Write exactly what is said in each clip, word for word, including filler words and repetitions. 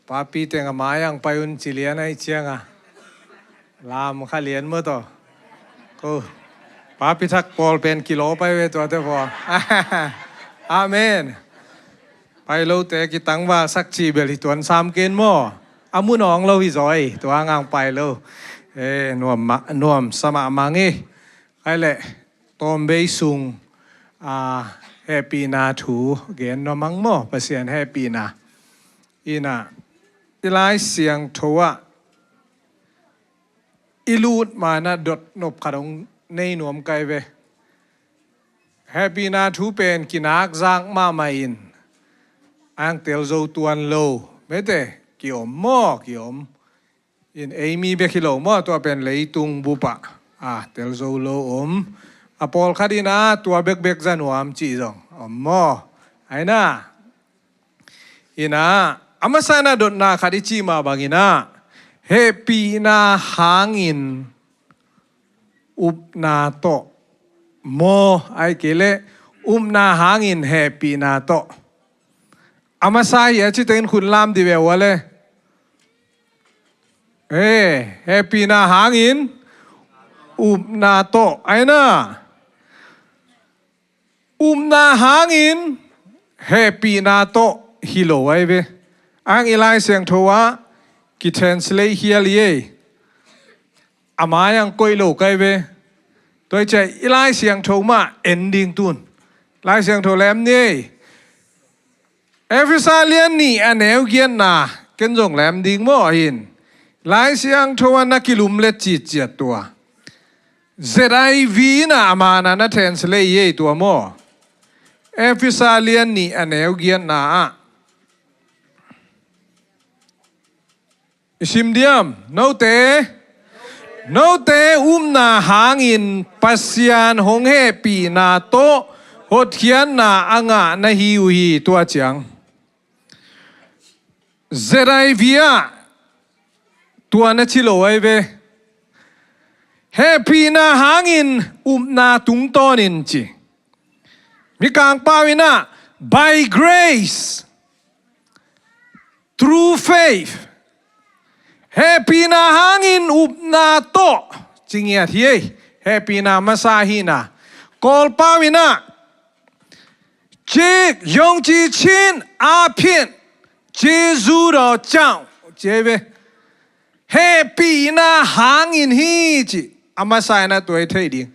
Papi teng a mai ang pai un ci lian ahih ciangin lam kha lian maw taw. Ko papi thak pawl pen kilo pai ve tuate pawl. Amen. Pai lote kitangval sak ci bel hi tuan sam ken maw. A mun awng lo hi zaw ei, tua ngang pai lo. Eh, nuam ma-, nuam sa mahmah ing. Ai leh, tawm bei sung, a, hehpihna thu gen nuam ang maw, Pasian hehpihna. Inah, i Lai Siangtho ah i lut ma-in ah dot nop khat hong nei nuam ka hi ve. Hehpihna thu pen kinak zak mahmah in, ang tel zo tuan lo. Mete, ki-om maw, ki-om. In ei mi bek hi lo maw, tua pen leitung bup ah, a, tel zo lo om. A pawlkhat in ah tua bekbek za nuam cih zong om maw. Ai na. Inah, a masa in ah dotna khat i cih mah bangin ah, hehpihna hangin upna tawh maw, ahih kei leh upna hangin hehpihna tawh. A masa hi a cih teng in khut lam dih ve ua le. Eh, hehpihna hangin upna tawh. Ai na. Upna hangin hehpihna tawh hi lo ai ve. Ang i Lai Siangtho ah kitranslate hial hi ei. A mai ang koih lo ka hi ve. Tua hi ciah i Lai Siangtho mah en ding tun. Lai Siangtho lem ni ei. Efesa lian nih a neu giatna ken zong lem ding maw hin. Lai Siangtho ah na kilumlet citciat tua. Z I V in ah a man ah na translate hi ei tua maw. Efesa lian nih a neu giatna ah. I sim diam, note, note upna hangin Pasian hong hehpihna tawh hotkhiatna a ngah na hi uh hi tua ciang. Z I V ah tua na ci lo ai ve. Hehpihna hangin upna tungtawnin ci. Mikang pau in ah, by grace, through faith. Hehpihna hangin upna tawh ci ngiat hi ei. Hehpihna masa ahihna. Kawl pau in ah, 藉用之親阿片，基督的教 ci ei ve. Hehpihna hangin hi ci. A masa in ah tua i theih ding.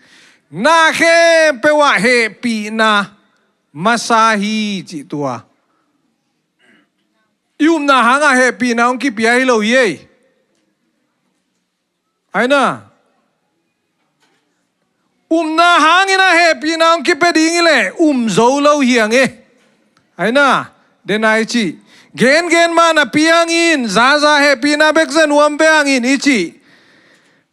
Na khempeuh ah hehpihna masa hi ci tua. I upna hangah hehpihna hong kipia hi lo hi ei. Ai na. Upna hangin ah hehpihna hong kipia ding hi leh um zo lo hi ang e. Ai na. Den a i cih. Gengen ma napi hangin zaza hehpihna bek za nuam ve hangin i cih.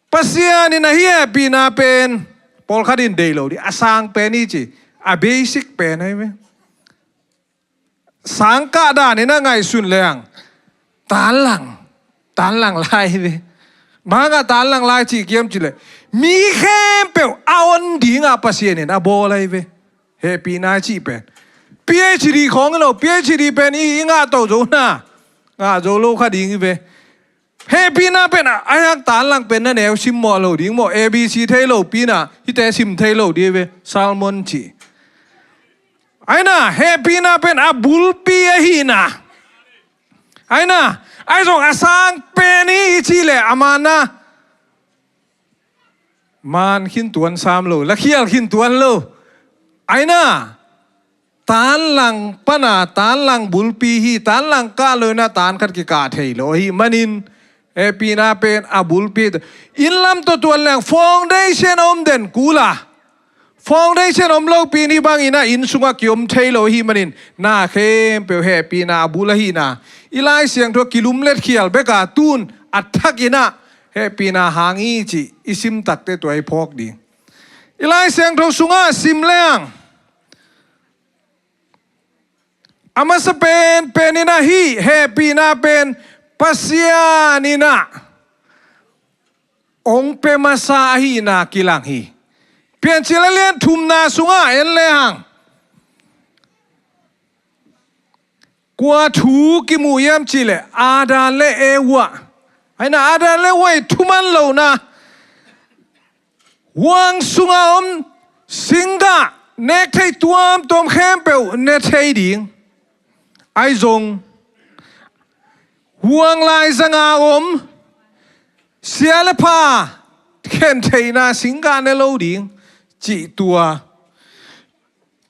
Pasian in ah hih hehpihna pen pawlkhat in deih lo ding a sang pen hi ci. A basic pen ahi ve. Sangkah dan in ah ngaihsun leng tanlang, tanlang lai ve. Bang hangah tanlang lai cih kiam cih leh mi khempeuh a on dingah Pasian in a bawl ahi ve. Hehpihna cih pen P H D khawng hi lo, P H D pen i, i ngah to zo na, ngah zo lo kha ding hi ve. Hehpihna pen a, a hiang tanlang pen na neu simmawh lo ding maw, A B C thei lo pi na hihte sim thei lo ding ve, sermon cih. Ai na, hehpihna pen a bulpi ahihna. Ai na, ai zong a sang pen hi i cih leh a man na. Man khin tuan sam lo, lakhial khin tuan lo. Ai na, tanlang pana, tanlang bulpi hi, tanlang kah lo in ah tan khat kikah thei lo ahih manin, hehpihna pen a bulpi. Inn lam tawh tuan leng foundation om den kul a. Foundation om lopi in hih bangin ah inn sungah kiom thei lo ahih manin, na khempeuh hehpihna a bul ahihna. I Lai Siangtho kilumlet khial bek a tun a thak in ah hehpihna hang hi cih i sim takte tua i phawk ding. I Lai Siangtho sungah sim leng a masa penpen in ah hih hehpihna pen Pasian in ah hong pia masa ahihna kilang hi. Piancil a lian thumna sungah en lehang Kua thu kimu hiam cih leh Adam le Eva. Aina Adam le Eva i thuman lohna. Huang sunga om singgah nek thei tuamtuam khempeuh ne thei ding. Ahi zong huang laizanga om sia le pha khen theihna singgah ne lo ding cih tua.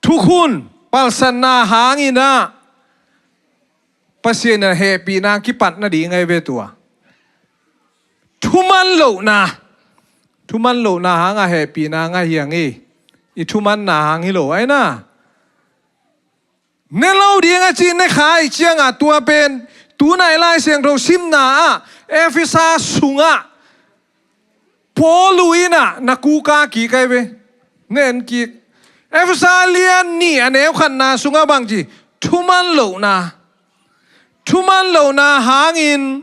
Thukhun palsatna hangin ah Pasian in hehpihna kipat nading ahi ve tua. Thuman lohna. Thuman lohna hanga hehpihna ngah hi hang hi. I thumanna hang hi lo aina. Ne lo ding a ci ne kha i cianga tua pen. Tunai Lai Siangtho simna ah Efesa sungah Paul in ah na kuka kik ahi ve. Nen kik. Efesa lian nih a neu khatna sungah bang ci. Thuman lohna. Thuman lohna hangin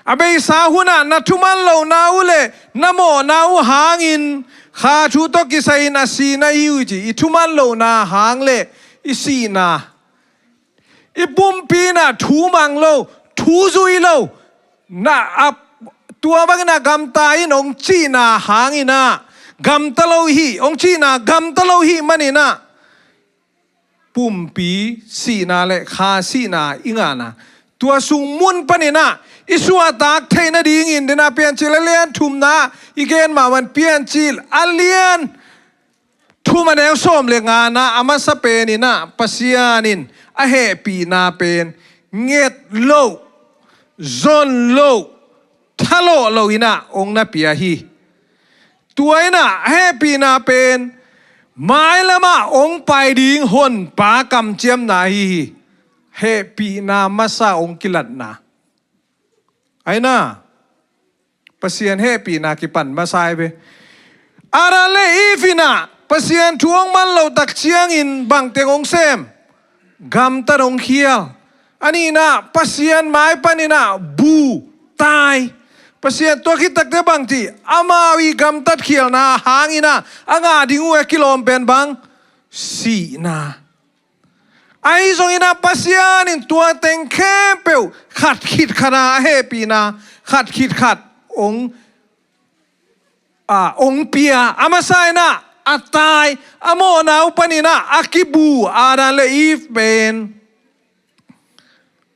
a beisa hunah na thuman lohna uh le na mawhna uh hangin kha thu tawh kisai-in a sihna i uh ci. I thuman lohna hang le i sihna. I pumpi inah thu mang lo, thu zui lo, na a tua bangin a gamta in hong cihna hangin ah gamta lo hi, hong cihna gamta lo hi manin ah pumpi sihna le kha sihna i ngahna tua sung mun panin ah i suahtak theih nadingin dena Piancil a lian thumna i gen mahmah in Piancil a lian thum a neu sawm le ngana a masa penin ah Pasian in a hehpihna pen nget loh, zon loh, thalawh loh inah hong na pia hi. Tua inah a hehpihna pen mailamah hong pai ding Honpa kamciamna ahi hi. Hehpihna masa hong kilatna. Aina Pasian hehpihna kipan masa ahi ve. Adam le Eve inah Pasian thu hong man loh tak ciangin bangteng hong sem. Gamtat hong khial. A nihna Pasian mai panin ah bu tai. Pasian tua khit takte bang ci amau i gamtat khialna hangin ah a ngah ding uh a kilawm pen bang sihna. Ahi zongin ah Pasian in tua teng khempeuh khat khit khat a hehpihna khat khit khat hong a hong pia a masa inah a tai a mawhna uh panin ah a kibu Adam le Eve pen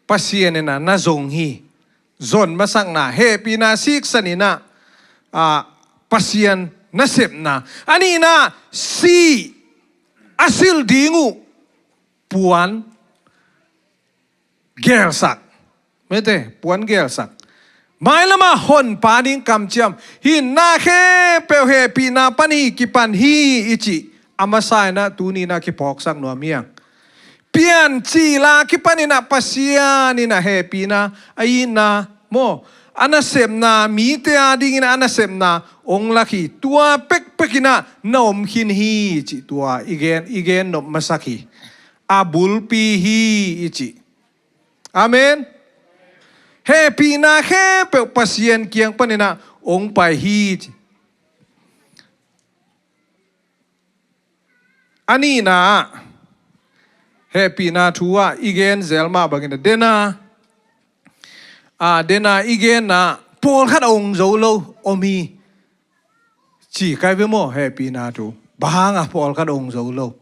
Pasian inah na zong hi. Zon masakna hehpihna siksan inah a Pasian nasepna a nihna si a silh ding uh puan gelsak. Mete puan gelsak. Mailamah Honpa ding kamciam hinna khempeuh hehpihna pan hi kipan hi i cih a masa inah tuni inah kiphawksak nuam hiang. Piancil a kipan inah Pasian inah hehpihna a itna maw a nasepna mite a dingin a nasepna hong lak hi. Tua pekpek inah na om khin hi cih tua i gen i gen nop masak hi. A bulpi hi i cih. Amen. Hehpihna khempeuh Pasian kiang panin ah hong pai hi. A nihna ah hehpihna thu ah i gen zel mah bangin a dena a dena i genna pawlkhat a hong zo lo om hi. Ci kai ve maw hehpihna thu bang hanga pawlkhat a hong zo lo.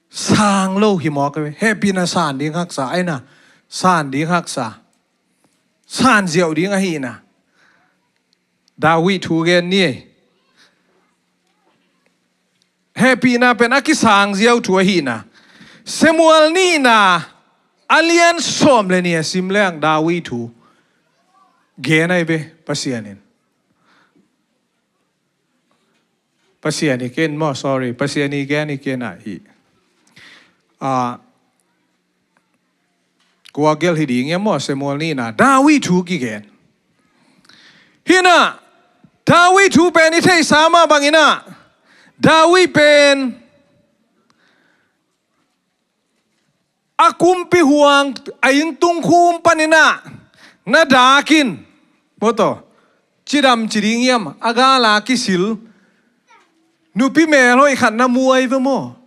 Sang lo hi mawk a ve. Hehpihna san ding haksa aina san ding haksa san ziau ding ahina. David thu gen ni ei. Hehpihna pen a kisang ziau thu ahina. Samuel nihna a lian sawm le ni a sim leng David thu gen ai ve Pasian in. Pasian i ken maw sorry Pasian i gen i ken ah hi. Ah, kua gel hi ding ia maw Samuel nihna David thu kigen. Hina David thu pen i theihsa mah bangin ah David pen a kumpi huang a inntung khum panin ah na dakin maw taw cidam ci ding hiam a gala kisil nupi melhoih khat na muai ve maw.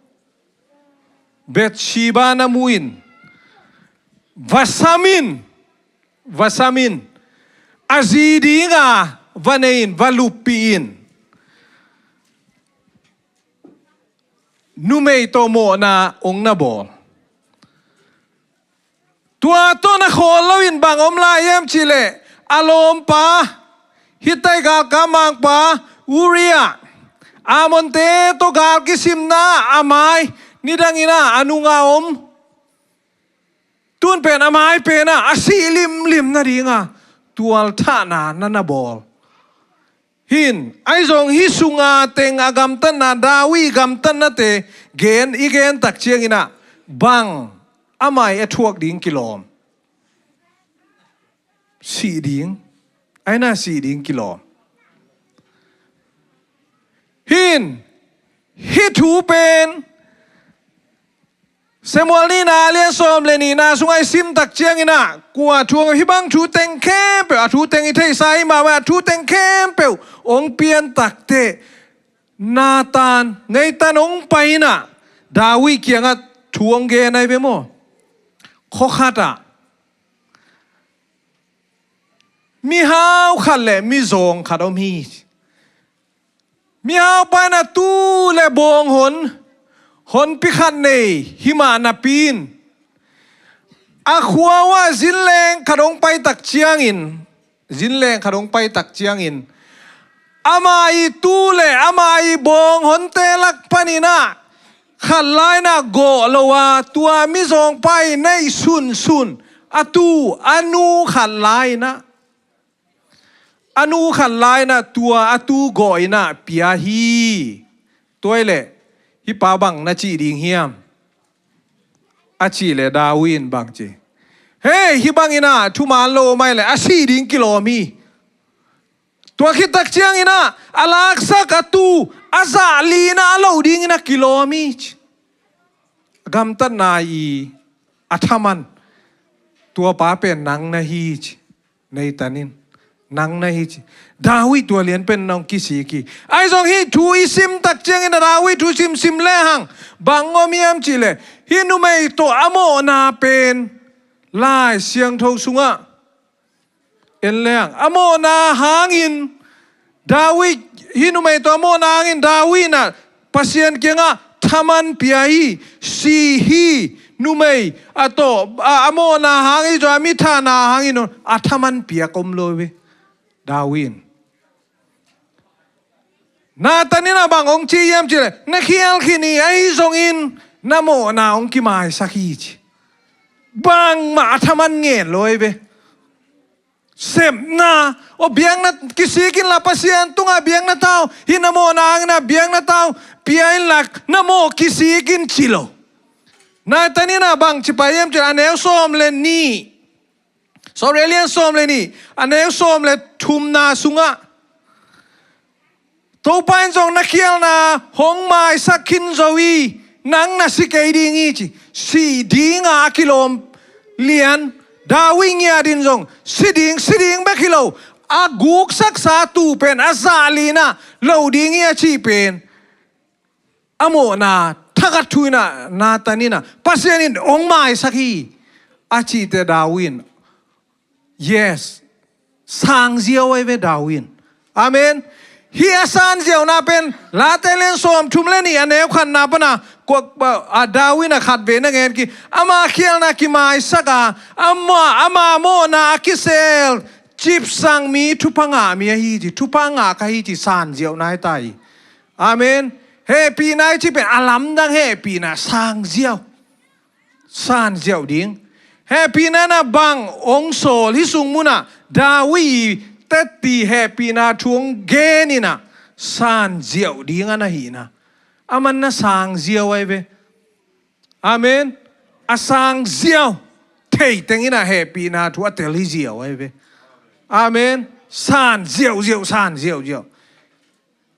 Bathsheba na mu in, va sam in, va sam in, a zi dinga va nei in, va luppih in. Numei tawh mawhna hong na bawl. Tua tawh na khawl loin bang om lai hiam cihleh, a lawmpa, Hittai galkap mangpa Uriah, Ammonte tawh gal kisimna a mai, nidangin ah a nunga om. Tun pen a mai pen ah a sih limlim nadinga tualthahna na na bawl. Hin, ahi zong hih sunga teng a gamtatna, David gamtatnate gen, i gen tak ciangin ah bang a mai a thuak ding kilawm? Sih ding, aina sih ding kilawm. Hin, hih thu pen Samuel nihna lian sawm le nihna sungah i sim tak ciangin ah, kua thu hong, hih bang thu teng khempeuh, a thu teng i theihsa hi mah, a thu teng khempeuh hong pian takteh, Nathan, Nathan hong pai in ah, David kiangah thu hong gen ahi ve maw. Khuakhat ah mihau khat le mizawng khat om hi. Mihaupa in ah tuu le bawng hon, honpi khat nei hi mah napi in, a khua uah zinleng khat hong pai tak ciangin, zinleng khat hong pai tak ciangin, ama i tuu le ama i bawng honte lak panin ah khat lai in ah gawh lo a, tua mizawngpa i neih sunsun a tuu, a nu khat lai in ah, a nu khat lai in ah tua a tuu gawh in ah pia hi. Tua hi leh, hih pa bang na cih ding hiam? A cih leh David in bang ci? Hei, hih bangin ah thuman lo om ahi leh a sih ding kilawm hi. Tua khit tak ciangin ah a laksak a tuu a zah li in ah a loh dingin ah kilawm hi ci. Gamtatna i a thaman, tua pa pen nang na hi ci. Nathan in, nang na hi ci. David tua lian pen nong kisik hi. Ahi zong hih thu i sim tak ciangin ah David thu simsim lehang bang om hiam cihleh, hih numei tawh a mawhna pen Lai Siangtho sungah en lehang, a mawhna hangin, David, hih numei tawh a mawhna hangin David in ah Pasian kiangah thaman pia hi, sih hi, numei a tawh, a, a mawhna hangin, a mithahna hangin a thaman piak om lo ve, David in. Nathan in ah bang hong ci hiam cihleh, na khial khin hi, ahi zongin na mawhna hong kimaisak hi ci. Bangmah a thaman ngen lo hi ve. Sepna, aw biakna kisik inla Pasian tungah biakna tau, hih na mawhna hangin ah biakna tau pia inla, na mawh kisik in ci lo. Nathan in ah bang ci pai hiam cihleh, a neu sawm le nih, sorry, a lian sawm le nih, a neu sawm le thumna sungah, Topa in zong na khialna hong maisak khin zo hi, nang na si kei ding hi ci. Sih dinga a kilawm lian, David ngiat in zong si ding, si ding bek hi lo, a guksaksa tuu pen a zah li in ah loh ding hi a cih pen, a mawhna thakhat thu in ah Nathan in ah, Pasian in hong maisak hi a cih teh David in, yes, sangziau ahi ve David in. Amen. Hih a sanziauna pen Late lian sawmthum le nih a neu khatna pana, kua, a, David in a khat vei na ngen kik, ama khialna kimaisak a, ama, ama mawhna a kisel, cipsang mi, thupha ngah mi ahi ci, thupha ngah ka hi ci, sanziauhna hi ta hi. Amen. Hehpihna i cih pen a lamdang hehpihna, sangziau, sanziau ding. Hehpihna in ah bang hong sawl, hih sung munah David i tetti hehpihna thu hong gen in ah, sanziau ding a na hihna. Aman na sangziau ahi ve. Amen. A sangziau, theiteng in ah hehpihna thu a tel hi ziau ahi ve. Amen. Sanziauziau, sanziauziau.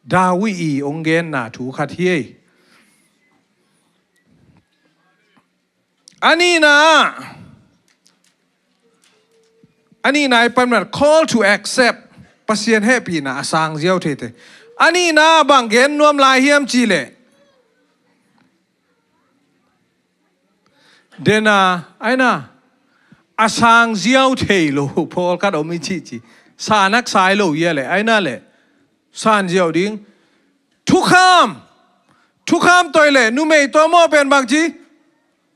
David i hong genna thu khat hi ei. A nihna, a nihna i pan man, call to accept, Pasian hehpihna a sangziau theite. A nihna bang gen nuam lai hiam cihleh, Dena aina a sang ziau thei lo pawlkhat om i cih ci. San haksa i lo ia le aina le san ziau ding. Thukham thukham toi le numei tua maw pen bang ci.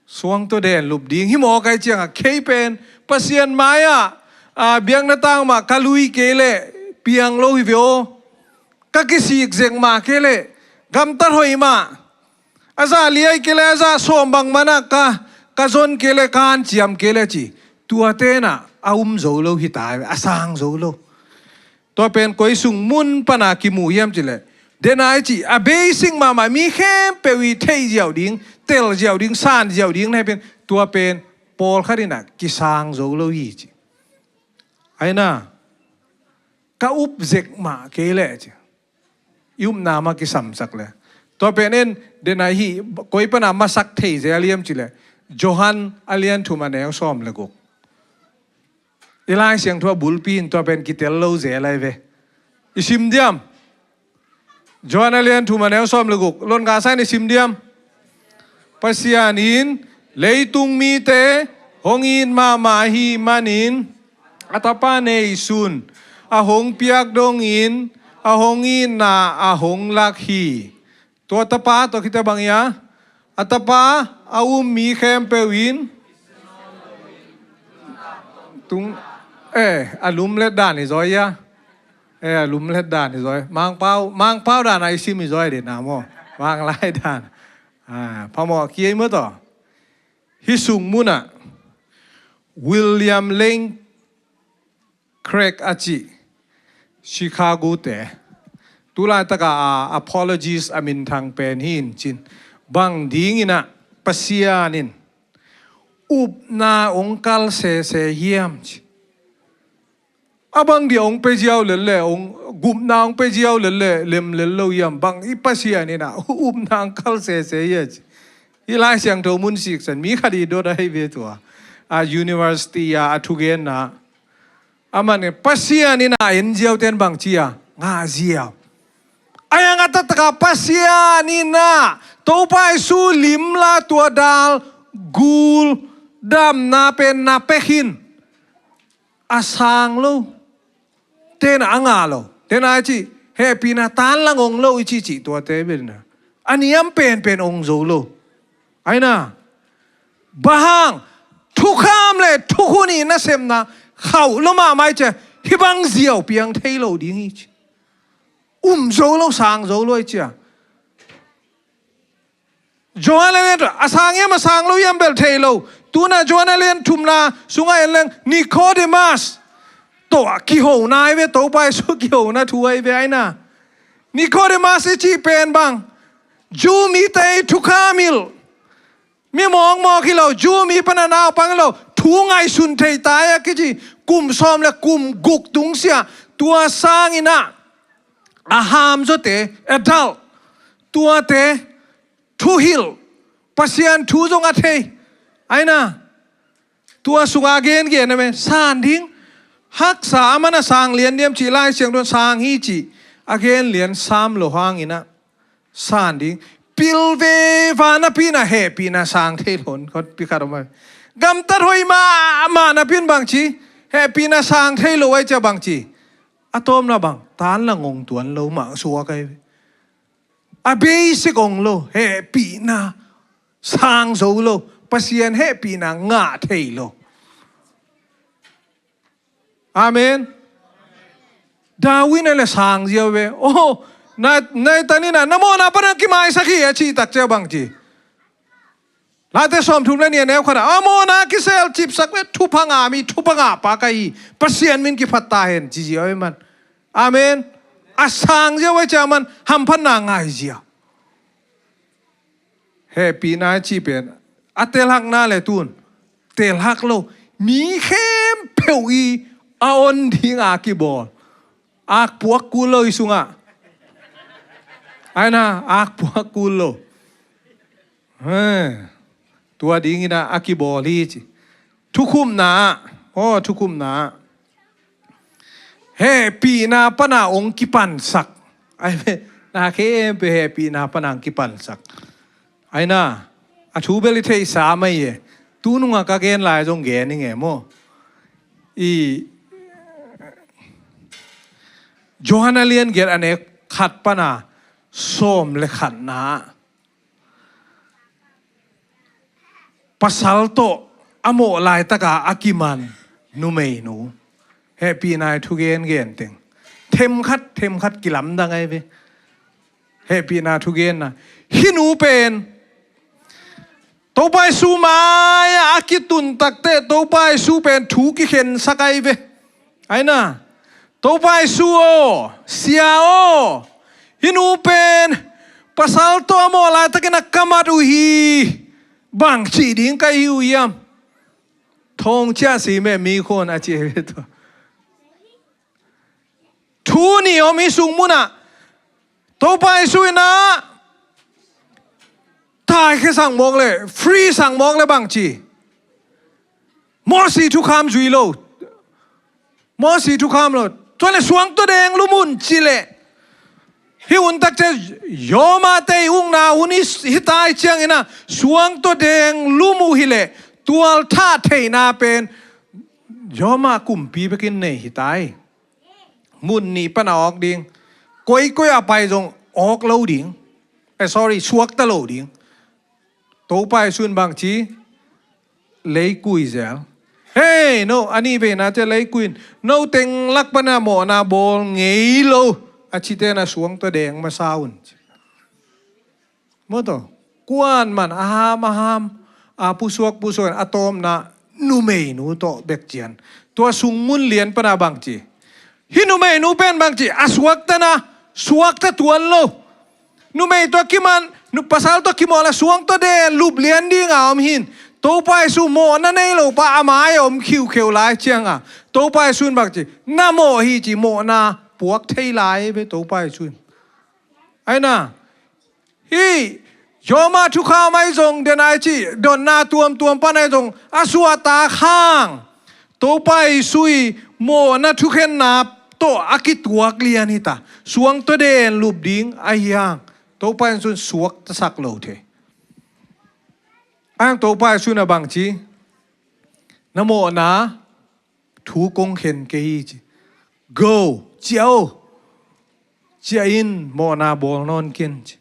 Suang tawh den lup ding hi maw kai ciangah kei pen Pasian mai-ah a biakna tang mah ka lui kei leh piang lo hi ve aw. Ka kisik zek mah kei leh gamtat hoih mah a zah liai kei leh a zah sawm bang manah ka ka zon kei leh ka hanciam kei leh ci. Tua tenah a um zo lo hi ta hi ve, a sang zo lo. Tua pen koi sung mun pana kimu hiam cileh dena i cih a basic mahmah mi khempeuh i theih ziau ding, tel ziau ding, san ziau ding na hi pen tua pen pawlkhat inah kisang zo lo hi ci. Aina ka up zek mah kei leh ci. I upna mah kisamsak le tua pen en dena i hih koi pana masak thei zel hiam cileh Johan a lian thum a neu sawm le guk. I Lai Siangtho a bulpi in tua pen kitel lo zel ai ve. I sim diam? Johan a lian thum a neu sawm le guk. Lon ka sa in i sim diam? Pasian in leitung mite hong it mahmah ahih manin a tapa neisun a hong piak dongin a hong itna a hong lak hi. Tua tapa tua khite bang ia a tapa a um mi khempeuh in tung eh a lumlet dan i zaw ia. Eh a lumlet dan i zaw. Mangpau mangpau dan a i sim i zaw dena maw? Manglai dan. Ah, phamawh kiei maw taw. Hih sung munah William Lane Craig a cih Chicago te tulaitaka a apologist a minthang pen hi in cin bang dinginah Pasian in upna ong kal sese hiam ci. A bang dia ong pe ziau lel le ong gupna ong pe ziau lel le lem lel lo hiam bang i Pasian inah upna ong kal sese hiam ci. I Lai Siangtho mun siksan mi khat i dot ahi ve tua a university a a thugenna aman Pasian inah en ziau ten bang cia ngah ziau. A yang a taktaka Pasian inah Topa Jesu limla tua dal gul damna pen na pekhin a sang lo. Tena a ngah lo tena i cih hehpihna tanlang ong lo i cih cih tuate bena a niam penpen ong zo lo. Aina bang hang thukham le thukhun i nasepna khauh lo mahmah i cia hih bang ziau piang thei lo ding i ci. Um zo lo sang zo lo i cia. Johan a lian a sang hiam a sang lo hiam bel thei lo. Tuna Johan a lian thumna sungah en leng Nicodemus tawh kihona i ve Topa Jesu kihona thu ahi ve aina. Nicodemus i cih pen bang Jew mite i thukham hilh mi mawkmawk hi lo Jew mi pana naupang hi lo thu ngaihsun thei ta a kici kum sawm le kum guk tungsiah tua sanginah a hamzawte adult tuate thuhilh Pasian thu zong a thei aina. Tua sungah a gengen a me san ding haksa a man a sang lian diam cih Lai Siangtho sang hi cih a gen lian sam lo hanginah san ding pil veva napi inah hehpihna sang thei lo hon khon pi khat om a gamtat hoih mahmah napi in bangci hehpihna sang thei lo ai cia bangci a tawmna bang tanlang ong tuan lo mah suak ai ve. A basic ong lo hehpihna sang zo lo Pasian hehpihna ngah thei lo. Amen. Darwin a le sang ziau ve. Oh, na na i taninah na mawhna pana kimaisak hi a cih takcia bangci Late sawmthum le nih a neu khatah a mawhna kisel cipsak ve thupha ngah mi thupha ngah pa ka hi Pasian min kiphat ta hen ci ziau e man. Amen. A sang ziau e cia man hamphatna ngai ziau. Hehpihna cih pen a telhakna le tun telhak lo mi khempeuh i a on dinga kibawl. Akpuak kul lo i sungah aina akpuak kul lo. Tua dingin a kibawl hi ci. Thukhupna ah aw thukhupna ah hehpihna pana ong kipansak. Ai ve na khempeuh hehpihna pana ong kipansak. Aina a thu bel i theihsa mai e. Tununga ka gen lai zong gen i nge maw? I Johan a lian giat a nek khat pana sawm le khatna, pasal tawh a mawh laitaka a kiman numeinu. Hehpihna i thugen gen teng themkhat themkhat kilamdang ahi ve. Hehpihna thugenna. Hih nu pen Topa Jesu mai-ah a kitun takteh Topa Jesu pen thu kikhensak ahi ve. Aina, Topa Jesu aw, Sia aw, hih nu pen pasal tawh a mawh laitakin a ka mat uh hi. Bang cih ding ka hi uh hiam? Thong ciah si meh mi khon a ci ahi ve tua. Thu nih om i sung munah Topa Jesu in ah taikhia sak mawk le, free sak mawk le bangci? Mosi thukham zui lo. Mosi thukham lo. Tua le suang tawh deng lum un ci le. Hih hun tak ciang Roma te i ukna hun hi, hi tai ciangin ah suang tawh deng lum uh hi le tualthah theihna pen Roma kumpi bekin nei hi tai. Mun nih pan a awk ding. Koikoi a pai zong awk lo ding. Eh, sorry, suakta lo ding. Topa Jesu in bangci? Leikui zel. Hei, no, a nih veina ciang leikui in, no teng lak pana mawhna bawl ngei lo a cite na suang tawh deng masa un. Maw taw, kuan man a ham a ham, a pusuak pusuak in a tawpna numeinu tawh bek cian. Tua sung mun lian pana bangci? Hih numeinu pen bangci? A suakta na, suakta tuan lo. Numei tawh kiman, nu pasal tawh kimawh la suang tawh den lup lian dinga om hin. Topa Jesu mawhna nei lo pa a mai-ah om khiukheu lai cianga Topa Jesu in bangci? Na mawh hi ci, mawhna puak thei lai ve Topa Jesu in. Aina, hih Roma thukham ahi zong den ai ci, dotna tuamtuam pan ahi zong a suahtak hang Topa Jesu i mawhna thukhenna tawh a kituak lian hita. Suang tawh den lup ding ahi hang Topa Jesu in suaktasak lo thei. Ang Topa Jesu in a bangci? Na mawhna thu kong khen kei hi ci. Go, ciah o. Ciah in mawhna bawl nawn ken ci.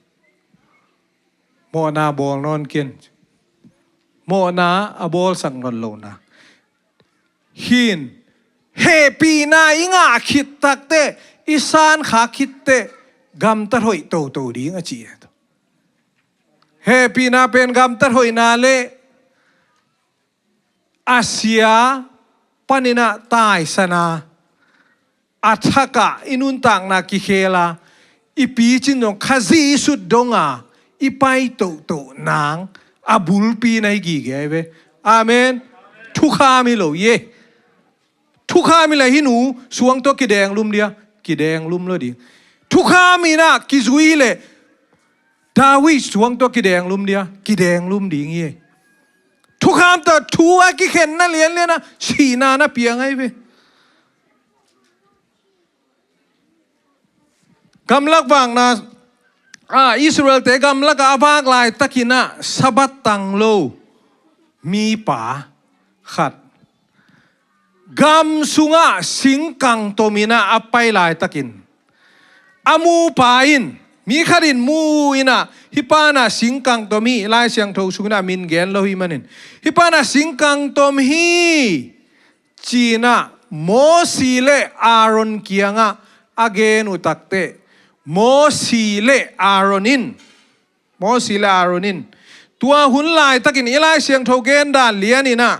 Mawhna bawl nawn ken ci. Mawhna a bawlsak nawn lohna. Hin, hehpihna i ngah khit takteh, i san kha khitteh gamtat hoih toto ding a ci. Hehpihna pen gamtat hoihna le a sia panin ah taisana, a thakah i nuntakna kikhela, i picin zong Khazih i sut donga i pai tohtoh nang a bulpi na hi gige ahi ve. Amen. Thukham hi lo ye. Thukham hi la hih nu suang tawh kideng lum dia, kideng lum lo ding. Thukham hi na kizui le David suang tawh kideng lum dia, kideng lum ding hi. Thukham tawh thu a kikhenna lianlian a sihna na piang ahi ve. Gamlak vakna, a, Israelte gamlak a vak laitakin ah Sabbath tang lo mipa khat gam sungah singkang tomin ah a pai laitakin a mupa in, mi khat in mu in ah, hih pa in ah singkang tom hi, Lai Siangtho sungin ah min gen lo hi manin, hih pa in ah singkang tom hi ci-in ah Mosi le Aaron kiangah a gen uh takteh, Mosi le Aaron in Mosi le Aaron in tua hun laitakin i Lai Siangtho gen dan lianin ah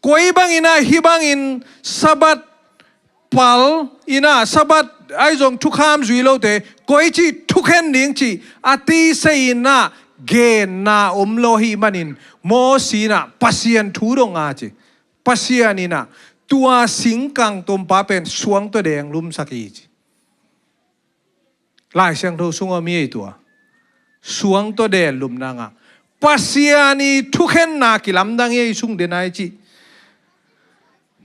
koi bangin ah hih bangin Sabbath pal in ah Sabbath ahi zong thukham zui lote koici thukhen ding cih a tisei in ah genna om lo hi manin Mosi in ah Pasian thu dong a ci. Pasian in ah tua singkang tompa pen suang tawh deng lumsak hi ci. Lai Siangtho sung om hi ei tua. Suang tawh deng lum nangah Pasian i thukhenna kilamdang hi ei sung den ai ci.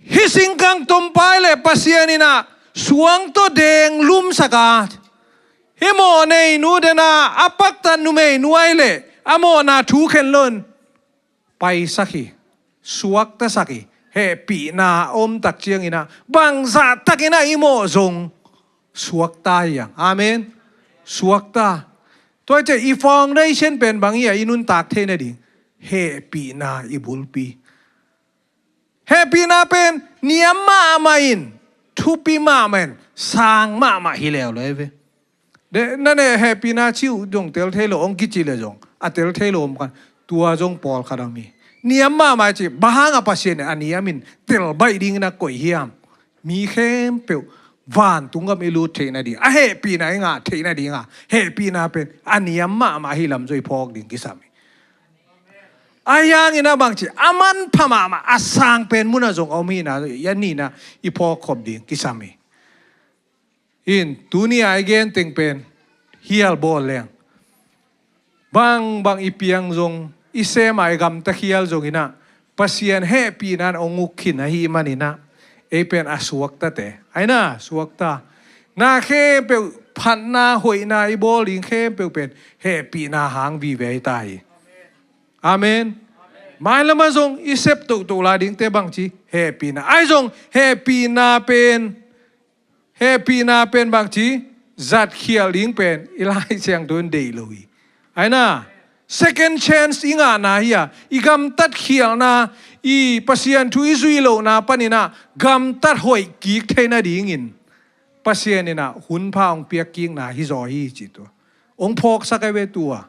Hih singkang tompa i le Pasian in ah suang tawh deng lumsak a, hih mawh neinu den a a paktat numeinu ai le a mawhna thu khen lo in paisak hi. suaktasak hi. Hehpihna a om tak ciangin ah bangzah takin ah i mawh zong suakta hi hang. Amen. Suakta. Tua ciah i foundation pen bang hi a, i nuntak theih nading hehpihna i bulpi. Hehpihna pen niam mahmah in, thupi mahmah in, sang mahmah hi leuleu ve. Na ne hehpihna ci uh zong tel thei lo hong kici le zong a tel thei lo om kha. Tua zong pawlkhat a mi niam mahmah ci, bang hang a Pasian in a niam in tel baih dingin a koih hiam? Mi khempeuh vantung gam i lut theih nading, a hehpihna i ngah theih nading a hehpihna pen a niam mahmah hi lam zong i phawk ding kisam hi. Ahi hangin ah bangci a manpha mahmah a sang pen mun ah zong a om hi na, a nihna i phawk khop ding kisam hi. In tuni a i gen teng pen hial bawl leng, bangbang i piang zong, i sem a i gamta khial zongin ah Pasian hehpihna in hong uk khin ahih manin ah ei pen a suaktate ahi na, suakta. Na khempeuh phatna hoihna i bawl ding khempeuh pen hehpihna hang vive hi ta hi. Amen. Mailam ah zong i sep tohtoh lai dingte bangci hehpihna. Ahi zong hehpihna pen, hehpihna pen bangci zatkhial ding pen i Lai Siangtho in deih lo hi. Ahi na, second chance i ngahna hi a, i gamtat khialna, i Pasian thu i zui lohna panin ah gamtat hoih kik thei nadingin Pasian in ah hun pha hong piak kikna hi zaw hi ci tua hong phawksak a ve tua.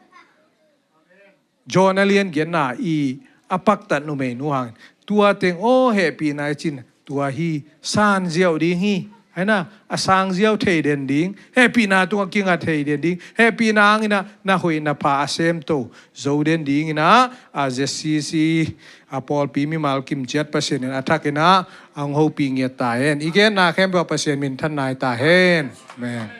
John a lian giatna i a paktat numeinu hangin tua teng aw hehpihna i cin tua hi, san ziau ding hi. Ahi na, a sang ziau thei den ding, hehpihna tungah kinga thei den ding, hehpihna hangin ah na hoih na pha a semto zo den dingin ah a Z C C a pawlpi mimal kimciat Pasian in a thakin ah a hong hopih ngiat ta hen. I genna khempeuh ah Pasian minthanna hi ta hen. Amen.